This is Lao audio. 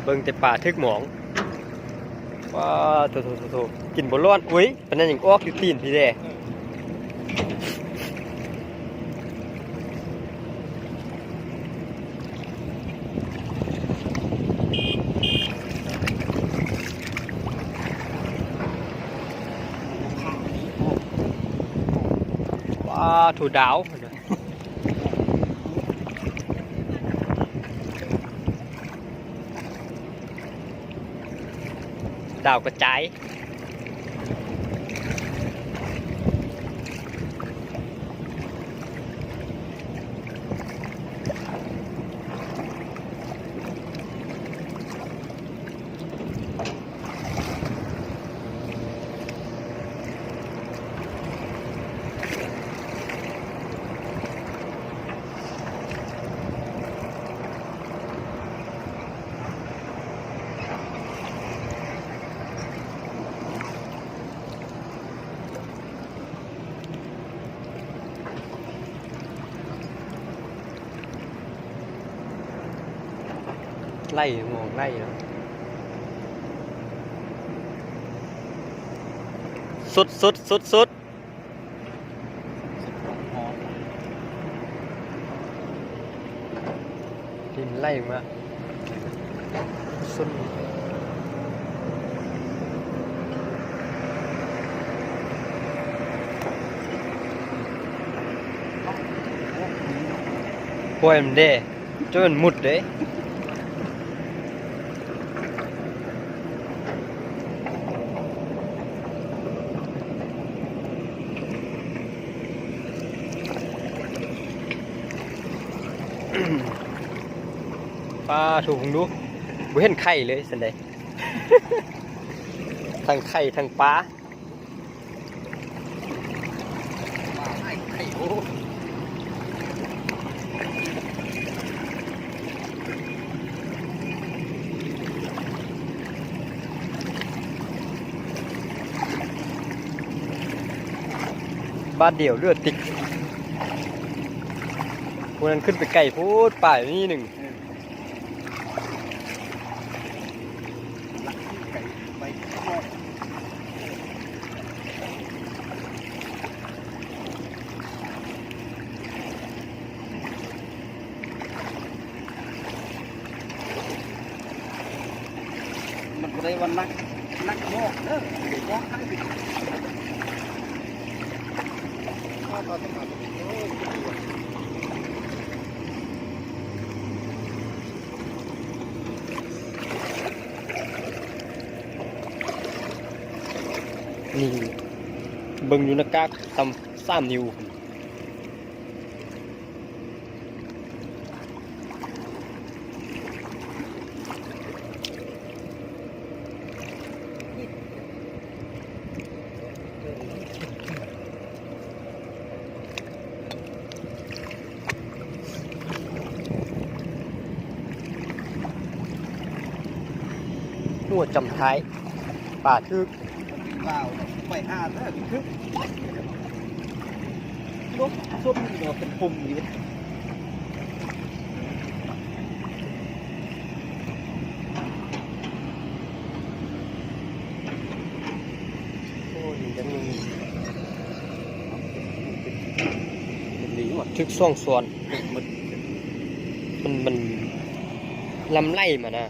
ເບິ່ງແຕ່ປາຖືກໝອງ. ວ້າ ໂຖໆໆໆ ກິນບໍ່ລ້ອນ. ອຸ້ຍ ປານນັ້ນຍັງອອກຢູ່ຕີນພີ້ແດ່. ວ້າ ໂຖ ດາວ. ດາວກະຈາຍ. ໄລ່ ມອງໄລ່ເນາະ. ສຸດໆໆໆ. ດິນໄຫຼມາຊຸນ ປ່ອຍມັນເດ້ ຈົນມັນມຸດເດ້. ປາໂທ້ ເບິ່ງດູ ບໍ່ເຫັນໄຂ່ເລີຍຊັ້ນໃດ. ທັງໄຂ່ທັງປາ. ບາດດຽວເຫຼືອຕິກ. ຜູ້ນັ້ນຂຶ້ນໄປໄກໂພດ ປາຍນີ້ໜຶ່ງ. ມັນບໍ່ໄດ້ວ່າໜັກ ໜັກມອກເດີ ເດີມອກໄດ້. ນີ້ ເບິ່ງຢູ່ໜ້າກາກ ສ່ຳສາມນິ້ວ. ຫົວຈຳທ້າຍ ປາຖືກ ລາວໄປຫາແທ້ຖືກ ລົບຊົນນີ້ກໍເປັນປົມຢູ່ເດ້. ໂອ້ ດີຈັງ ມັນດີວ່າ ຖືກສອງສ່ວນ ມັນ ມັນ ມັນລຳໄຫຼມານະ.